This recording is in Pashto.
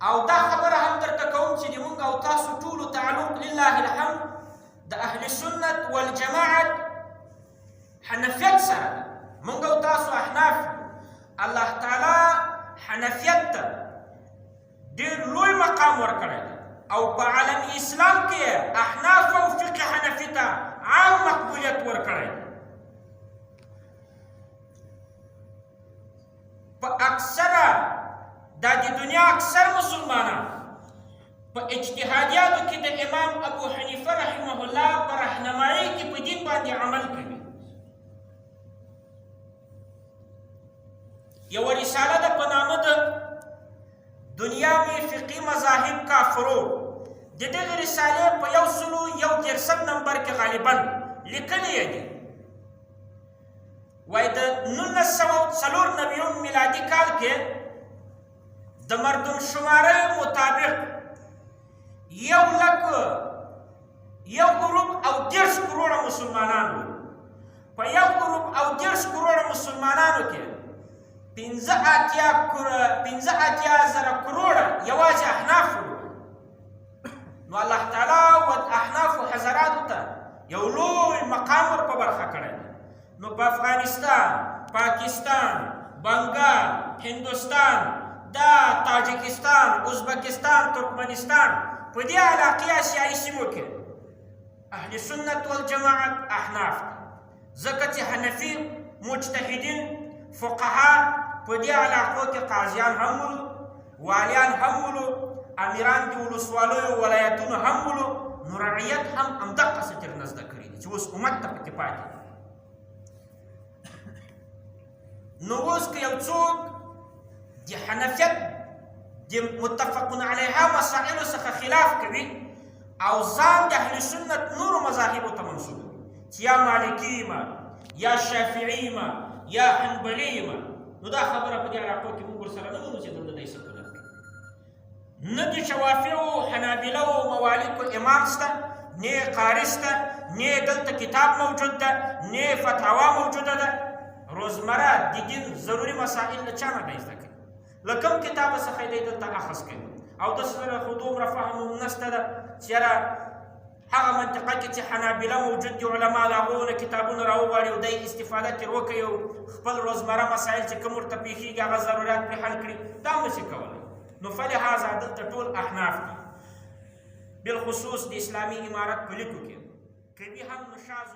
او دا خبره هم درته کوم چې د مونږ او تاسو ټولو تعلق لله الحمد د اهل سنت والجماعت حنفیت سره ده. مونږ او تاسو احناف یو. الله تعالی حنفیت ته ډیر لوی مقام ورکړی دی او په عالم اسلام کې احناف او فقه حنفي ته عام مقبولیت ورکړی دی. په اکثره دا د دنیا اکثر مسلمانان په اجتهادیاتو کې د امام ابو حنیفه رحمه الله په رهنمایۍ کې په دین باندې عمل کوي. یوه رساله ده په نامه د دنیا می فقهي مذاهب کا فروع، د دغې رسالې په 131 نمبر کې غالبا لیکلي یې دي. وایي د 1994 میلادي کال کې د مردم شمارۍ مطابق یو لک یو ارب او 30 کروړه مسلمانان وو. په یو ارب او 30 کروړه مسلمانانو کې 85 زره کروړه یوازې احناف وو. نو الله تعالی و احناف حضراتو ته یو لوی مقام ور په برخه کړی. نو په افغانستان، پاکستان، بنګال، هندوستان، دا تاجکستان، ازبکستان، ترکمنستان، په دې علاقې اسیایي سیمو کې اهل سنت والجماعت احناف دي، ځکه چې حنفي مجتهدین فقها په دې علاقو کې قاضیان هم ولو، والیان هم ولو، امیران د ولسوالیو ولایتونو هم ولو. نو رعیت هم همدقسې ترنه زده کړي دي چې اوس امت ته پکې پاتې دي. نو اوس که یو څوک د حنفیت د متفق علیها مسائلو څخه خلاف کوي او ځان د اهل سنت نورو مذاهبو ته منسوب چې یا مالکی ما، یا شافعي ما، یا حنبلي ما، نو دا خبره په دې علاقو کې موږ ورسره نه منو چې دلته دی سکونت کوي. نه د شوافعو، حنابلو او موالکو امام شته، نه قاري شته، نه دلته کتاب موجود ده، نه فتاوا موجوده ده. روزمره د دین ضروري مسائل له چا نه دی زده کوي؟ له کوم کتاب څخه دی دلته اخذ کوي؟ او د سره خو دومره فهم هم نشته ده چې یاره هغه منطقه کې چې حنابله موجود دي علما، له هغو نه کتابونه راوغواړي او دی استفاده ترې وکړي او خپل روزمره مسایل چې کوم ورته پېښېږي هغه ضروریات پرې حل کړي. دا هم نشي کولی. نو فلهذا دلته ټول احناف دي، بالخصوص د اسلامي امارت په لیکو کې کوي هم نو شاذ.